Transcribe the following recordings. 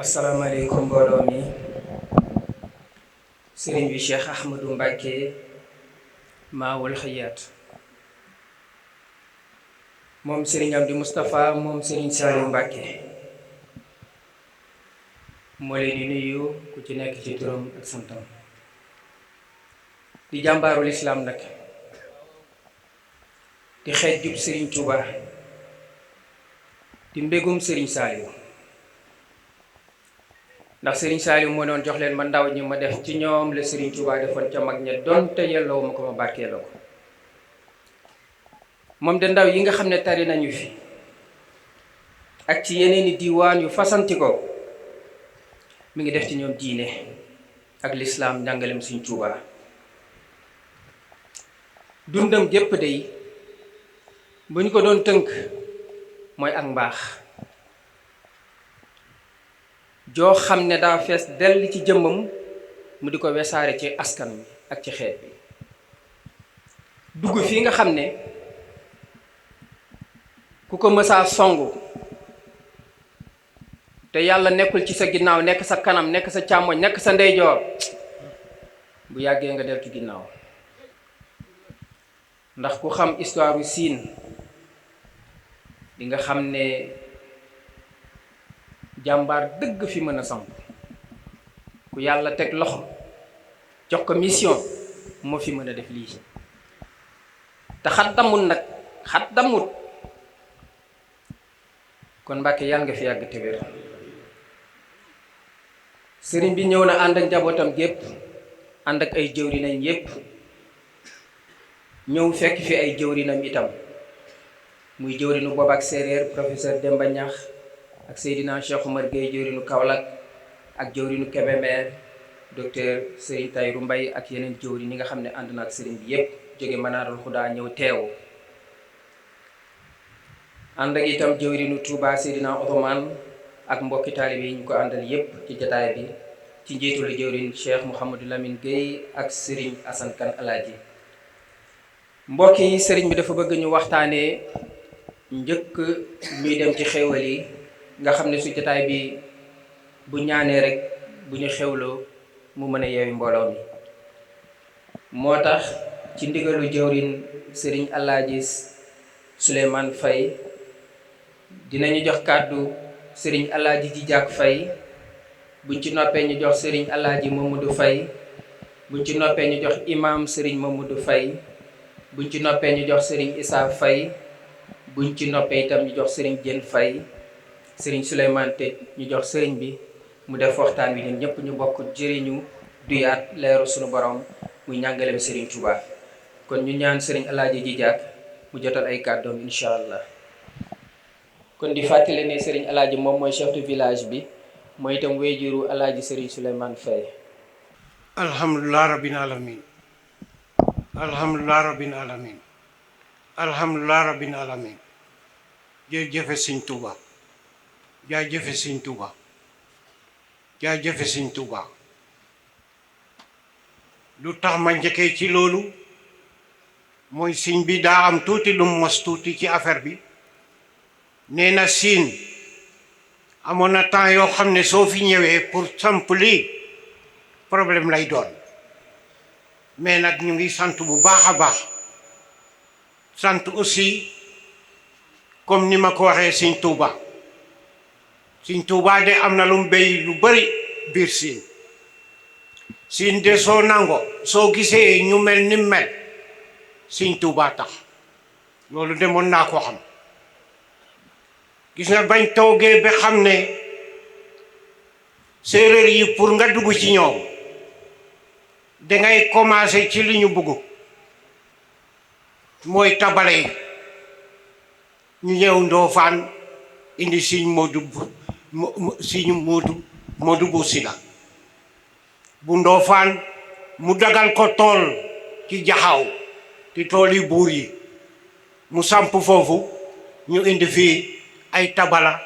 asalaamaaleykum mbooloo mi sëriñ bi Cheikh Ahmadou Mbacké Maawul Hayaat moom sëriñ Amdi Moustapha moom sëriñ Saliou Mbacké moo leen di nuyu ku ci nekk ci turam ak santam di jàmbaarul islaam nag di xeej jub sëriñ Touba di mbégum sëriñ Saliou ndax sëriñ Saliou moo doon jox leen ma ndaw ñi ma def ci ñoom la sëriñ Touba defoon ca mag ña donte yelloo ma ko ma barkeeloo ko moom de ndaw yi nga xam ne tari nañu fi ak ci yeneeni diiwaan yu fasanti ko mi ngi def ci ñoom diine ak lislaam njàngalem sëriñ Touba dundam gépp day bu ñu ko doon tënk mooy ak mbaax joo xam ne daa fees dell ci jëmmam mu di ko wesaare ci askan wi ak ci xeet bi dugg fii nga xam ne ku ko mësaa songu te yàlla nekkul ci sa ginnaaw nekk sa kanam nekk sa càmmoñ nekk sa ndeyjoor bu yàggee nga deltu ginnaaw ndax ku xam histoire yu siin di nga xam ne jàmbaar dëgg fi mën a samp ku yàlla teg loxo jox ko mission moo fi mën a def lii te xat damut nag xat damut kon Mbàkke yàlla nga fi yàgg te wér sëriñ bi ñëw na ànd ak njabootam gépp ànd ak ay jëwrinam yépp ñëw fekk fi ay jëwrinam itam muy jëwrinu booba ak séeréer professeur Demba Ñax ak Seydina Cheikh Oumar Gueye jëwrinu Kaolack ak jëwrinu Kébémer docteur Serigne Tayrou Mbaye ak yeneen jëwrin yi nga xam ne ànd na ak sëriñ bi yépp jóge Manaarul Xudaa ñëw teew ànd ak itam jëwrinu Touba Seydina Othman ak mbokki taalibe yi ñu ko àndal yépp ci jataay bi ci njiitul jëwrin Cheikh Mouhamadou Lamine Gueye ak Serigne Assane Kane Alaaji mbokk yi sëriñ bi dafa bëgg ñu waxtaanee njëkk ñuy dem ci xéewal yi nga xam ne su jotaay bi bu ñaanee rek bu ñu xewloo mu mën a yeewi mbooloo mi moo tax ci ndigalu jëwrin sëriñ Alaaji Souleymane Faye dinañu jox kàddu sëriñ Alaaji Jijaak Faye buñ ci noppee ñu jox sëriñ Alaaji Mamadou Faye buñ ci noppee ñu jox imam sëriñ Mamadou Faye buñ ci noppee ñu jox sëriñ Issa Faye buñ ci noppee itam ñu jox sëriñ Jën Faye sëriñ Souleymane tëj ñu jox sëriñ bi mu def waxtaan wi ñun ñëpp ñu bokk jëriñu duyaat leeru suñu borom muy njàngaleem sëriñ Touba kon ñu ñaan sëriñ Alaaji Jijaak mu jotal ay kàddoom incha allah kon di fàttali ne sëriñ Alaaji moom mooy chef de village bi mooy itam wéyjuru Alaaji sëriñ Souleymane Faye. alhamdulilah rabbil alamin alhamdulilah rabbil alamin alhamdulilah rabbil alamin jërëjëfe sëñ Touba jaajëfe sëñ Touba jaajëfe sëñ Touba lu tax ma njëkkee ci loolu mooy sëñ bi daa am tuuti lu mos tuuti ci affaire bi nee na siin amoon na temps yoo xam ne soo fi ñëwee pour samp lii problème lay doon mais nag ñu ngi sant bu baax a baax sant aussi comme ni ma ko waxee sëñ Touba sëñ Touba de am na lu mu béy lu bari biir siin siin de soo nango soo gisee ñu mel ni mel sëñ Touba tax loolu de mën naa ko xam gis nga bañ toogee ba xam ne séeréer yi pour nga dugg ci ñoom dangay commencer ci li ñu bëgg mooy tabale yi ñu ñëw Ndoofaan indi siñ Moodu bu Sida bu Ndoofaan mu dagal ko tool ci jaxaw ci tool yi buur yi mu samp foofu ñu indi fii ay tabala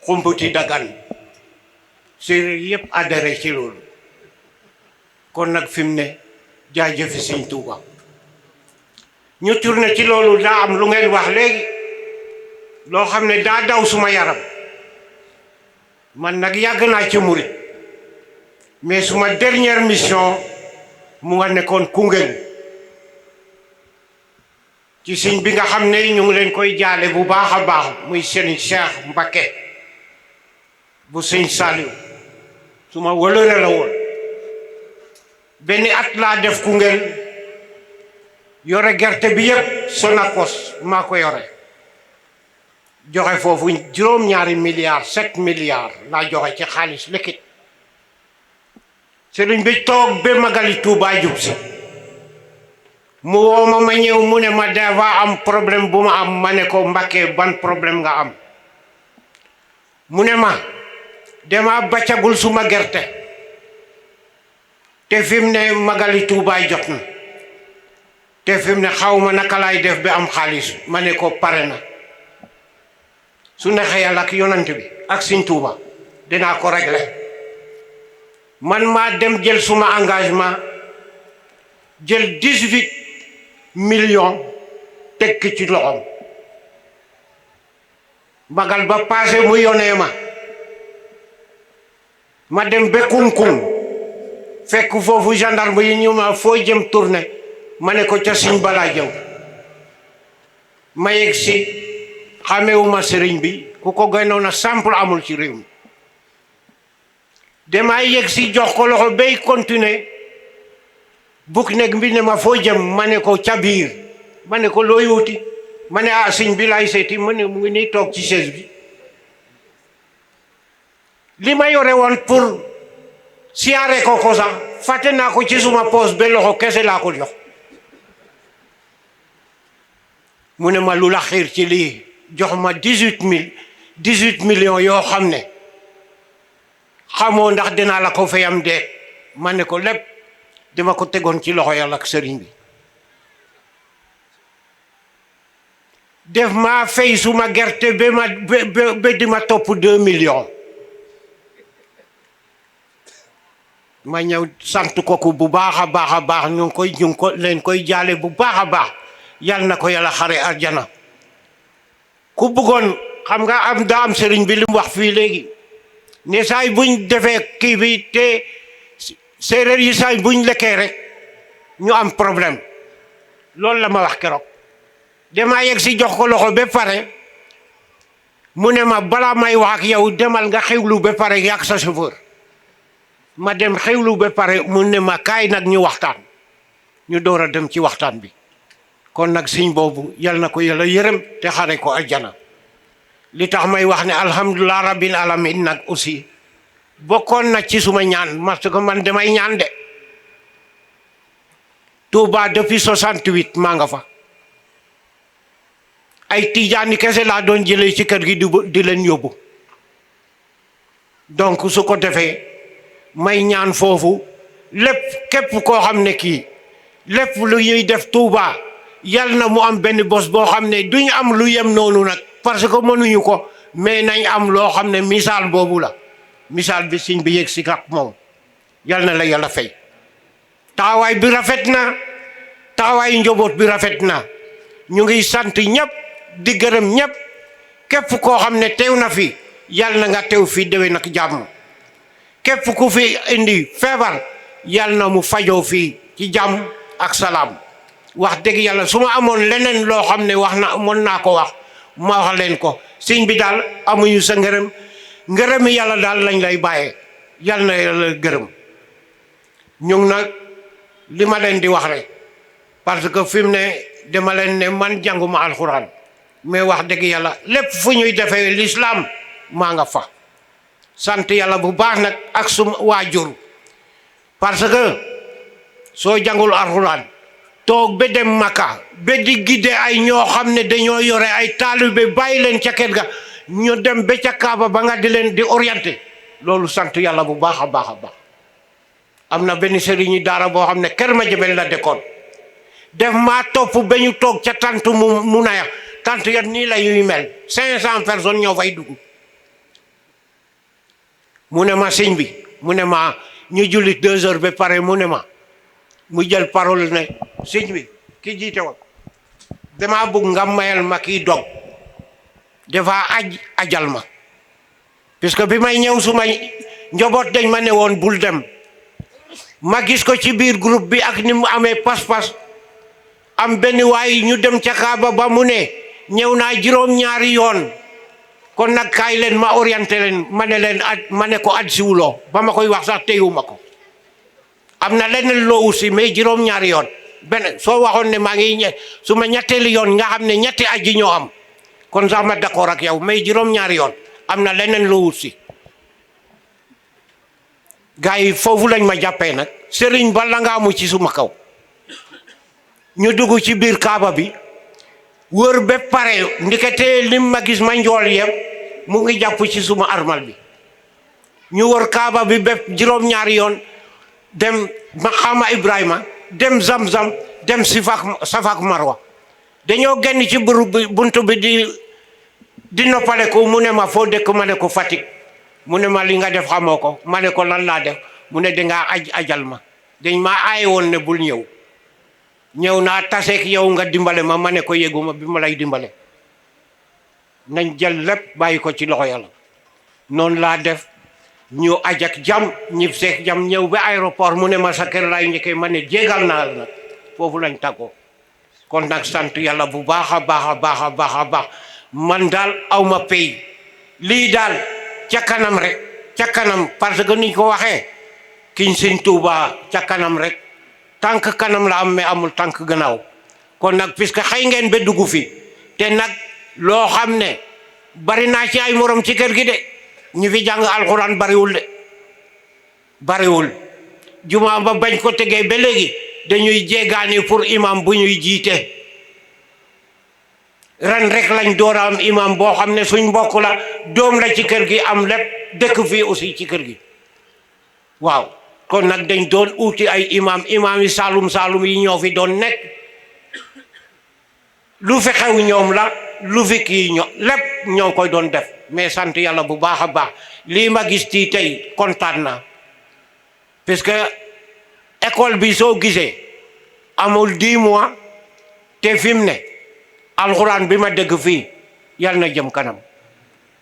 xumputi dagan séeréer yépp adhéré ci loolu kon nag fi mu ne jaajëfi sëñ Touba ñu tourné ci loolu daa am lu ngeen wax léegi loo xam ne daa daw suma yaram man nag yàgg naa ci murit mais suma dernière mission mu nga nekkoon Koungheul ci sëñ bi nga xam ne ñu ngi leen koy jaale bu baax a baax muy sëñ Cheikh Mbacké bu sëñ Saliou suma wëlëre la woon benn at laa def Koungheul yore gerte bi yëpp Sonacos maa ko yore joxe foofu juróom-ñaari milliards 7 milliards laa joxe ci xaalis liquide sëriñ bi toog ba magali Tuubaa jub si mu woo ma ñëw mu ne ma dafa am problème bu ma am ma ne ko Mbacké ban problème nga am mu ne ma dama baccagul suma gerte te fi mu ne magali Tuubaa jot na te fi mu ne xaw ma naka laay def ba am xaalis ma ne ko pare na su neexee yàlla ak yonant bi ak Sëñ Tuuba dinaa ko régler man maa dem jël suma engagement jël 18 millions teg ci loxoom magal ba passé mu yónnee ma dem ba kunkun fekk foofu gendarme yi ñu ma foo jëm tourné ma ne ko ca Sëñ balaa jëw ma yegg si xamewuma sëriñ bi ku ko gënoon a simple amul ci réew mi dama yegg si jox ko loxo bay continuer bukk nekk bi ne ma foo jëm ma ne ko ca biir ma ne ko looy wuti ma ne sëñ bi laay seeti ma ne mu ngi nii toog ci chaise bi li ma yore woon pour siyaare ko sax fàtte naa ko ci suma poos ba loxo kese laa ko jox mu ne ma lu la xiir ci lii jox ma 18 millions yoo xam ne xamoo ndax dinaa la ko fayam de ma ne ko lépp dama ko tegoon ci loxo yàlla ak sëriñ bi def maa fay suma gerte ba di ma topp 2 millions ma ñëw sant ko bu baax a baax ñu ngi ko leen koy jaale bu baax a baax yàlla na ko yàlla xare arjana ku bëggoon xam nga daa am sëriñ bi li mu wax fii léegi ne saay buñ defee kii bi te séeréer yi saay buñ lekkee rek ñu am problème loolu la ma wax keroog damaa yegg si jox ko loxo ba pare mu ne ma balaa may wax ak yow demal nga xewlu ba pare yàgg sa chauffeur ma dem xewlu ba pare mu ne ma kaay nag ñu waxtaan ñu door a dem ci waxtaan bi kon nag sëñ boobu yal na ko yàlla yërëm te xare ko aljana li tax may wax ne alhamdulilah rabbil alamin nag aussi bokkoon na ci suma ñaan parce que man damay ñaan de Touba depuis 68 maa nga fa ay tijaani kese laa doon jëlee ci kër gi di leen yóbbu donc su ko defee may ñaan foofu lépp képp koo xam ne kii lépp lu ñuy def Touba yal na mu am benn bos boo xam ne duñu am lu yem noonu nag parce que mënuñu ko mais nañ am loo xam ne misaal boobu la misaal bi siñ bi yëg si kap moom yal na la yàlla fay taxawaay bi rafet na taxawaayu njaboot bi rafet na ñu ngi sant ñëpp di gërëm ñëpp képp koo xam ne teew na fi yal na nga teew fii déwén nag jàmm képp ku fi indi feebar yal na mu fajoo fii ci jàmm ak salaam wax dëgg yàlla su ma amoon leneen loo xam ne wax na mën naa ko wax ma wax leen ko sëñ bi daal amuñu sa ngërëmi yàlla daal lañ lay bàyyee yal na yàlla gërëm ñu ngi nag li ma leen di wax rek parce que fi mu ne dama leen ne man jànguma alxuraan mais wax dëgg yàlla lépp fu ñuy defee l'islam maa nga fa sant yàlla bu baax nag ak suma waajur parce que soo jàngul alxuraan toog ba dem Makka ba di gidde ay ñoo xam ne dañoo yore ay taalibe bàyyi leen ca kër ga ñu dem ba ca Kaaba ba nga di leen di orienté loolu sant yàlla bu baax a baax a baax am na benn sëriñu daara boo xam ne Kër Madiabel la dëkkoon def maa topp ba ñu toog ca tant mu naya tant ya nii la yuy mel 500 personnes ñoo fay dugg mu ne ma sëñ bi mu ne ma ñu julli 2 heures ba pare mu ne ma mu jël parole ne sëñ bi ki jiite woon damaa bëgg nga mayal ma kii dog dafa ajal ma puisque bi may ñëw suma njaboot dañ ma ne woon bul dem ma gis ko ci biir groupe bi ak ni mu amee pas-pas am benn waay ñu dem ca Kaaba ba mu ne ñëw naa juróom-ñaari yoon kon nag kaay leen ma orienté leen ma ne leen ma ne ko ad siwuloo ba ma koy wax sax téyuma ko am na leneen loo aussi mais juróom-ñaari yoon benn soo waxoon ne maa ngi su ma ñetteeli yoon nga xam ne ñetti aji ñoo am kon sax ma d'accord ak yow mais juróom-ñaari yoon am na leneen loo aussi gars yi foofu lañ ma jàppee nag sëriñ ba la nga amu ci suma kaw ñu dugg ci biir Kaaba bi wër ba pare ndikete lim ma gis ma njool yëpp mu ngi jàpp ci suma armal bi ñu wër Kaaba bi ba juróom-ñaari yoon dem maqaama Ibrahima dem Zamzam dem Safaak Marwa dañoo génn ci buntu bi di noppale ko mu ne ma foo dëkk ma ne ko Fatick mu ne ma li nga def xamoo ko ma ne ko lan laa def mu ne dangaa ajal ma dañ ma aaye woon ne bul ñëw naa taseek yow nga dimbale ma ne ko yéguma bi ma lay dimbale nañ jël lépp bàyyi ko ci loxo yàlla noonu laa def ñu ajak jam ñib seek jam ñëw ba aéroport mu ne ma sa kër laay njëkkee ma ne jégal naa la nag foofu lañ tàggoo kon nag sant yàlla bu baax a baax a baax a baax a baax man daal aw ma pay lii daal ca kanam rek ca kanam parce que niñ ko waxee kiñ Sëñ Tuuba ca kanam rek tànk kanam la am mais amul tànk gannaaw kon nag puisque xëy ngeen ba dugg fi te nag loo xam ne bari naa ci ay morom ci kër gi de ñu fi jàng alxuraan bariwul de bariwul juma ba bañ ko tegee ba léegi dañuy jéegaani pour imam bu ñuy jiite ren rek lañ door a am imam boo xam ne suñ mbokk la doom la ci kër gi am lépp dëkk fii aussi ci kër gi waaw kon nag dañ doon uuti ay imam yi saalum yi ñoo fi doon nekk lu fi xew ñoom la lu fi kii lépp ñoo koy doon def mais sant yàlla bu baax a baax lii ma gis ci tey kontaan naa parce que école bi soo gisee amul 10 mois te fi mu ne alxuraan bi ma dégg fii yàlla na jëm kanam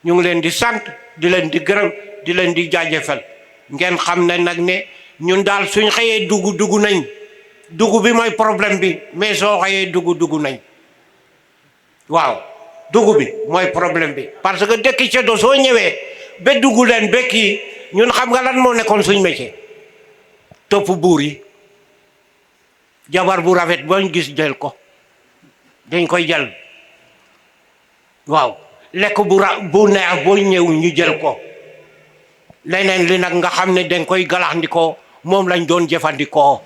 ñu ngi leen di sant di leen di gërëm di leen di jaajëfal ngeen xam ne nag ne ñun daal suñ xëyee dugg nañ dugg bi mooy problème bi mais soo xëyee dugg nañ waaw dugg bi mooy problème bi parce que dëkk ceddo soo ñëwee ba dugg leen ba kii ñun xam nga lan moo nekkoon suñ métier topp buur yi jabar bu rafet boo gis jël ko dañ koy jël waaw lekk bu neex boo ñëw ñu jël ko leneen li nag nga xam ne dañ koy galaxndikoo moom lañ doon jëfandikoo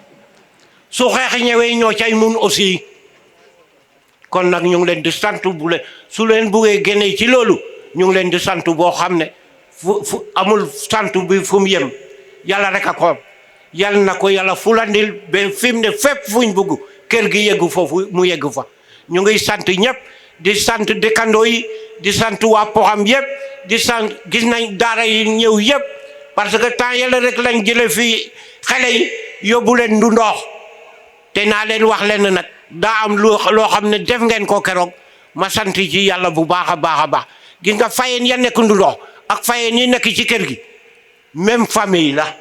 su xeex ñëwee ñoo cay mun aussi kon nag ñu ngi leen di sant su leen buggee génnee ci loolu ñu ngi leen di sant boo xam ne fu amul sant bi fu mu yem yàlla rek a ko yàlla na ko yàlla fulandil ba fi mu ne fépp fuñ bugg kër gi yeggu foofu mu yegg fa ñu ngi sant ñëpp di sant dëkkandoo yi di sant waa Poxam yëpp di sant gis nañ daara yi ñëw yëpp parce que temps yàlla rek lañ jële fii xale yi yóbbu leen ndu ndox te naa leen wax leen nag daa am loo xam ne def ngeen ko keroog ma sant ci yàlla bu baax a baax a baax gis nga fayeen ya nekk ndu ndox ak fayeen yi nekk ci kër gi même famille la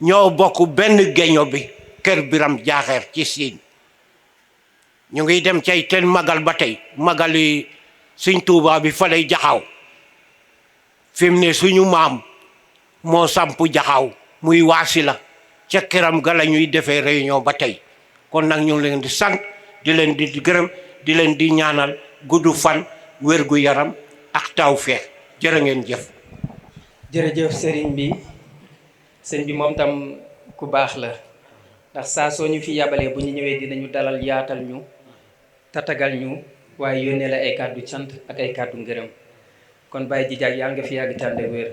ñoo bokk benn geño bi kër Biram Jaaxeer ci Siin ñu ngi dem cay teen magal ba tey magali Sëñ Tuuba bi fa lay jaxaw fi mu ne suñu maam moo samp jaxaw muy waasi la ca këram ga la ñuy defee réunion ba tey kon nag ñu ngi leen di sant di leen di gërëm di leen di ñaanal gudd fan wér gu yaram ak tawfeex jërë ngeen jëf. jërëjëf sëriñ bi moom tam ku baax la ndax saa soo ñu fi yabalee bu ñu ñëwee dinañu dalal yaatal ñu tatagal ñu waaye yónnee la ay kàddu cant ak ay kàddu ngërëm kon Baye Djidiack yàlla nga fi yàgg tànde wér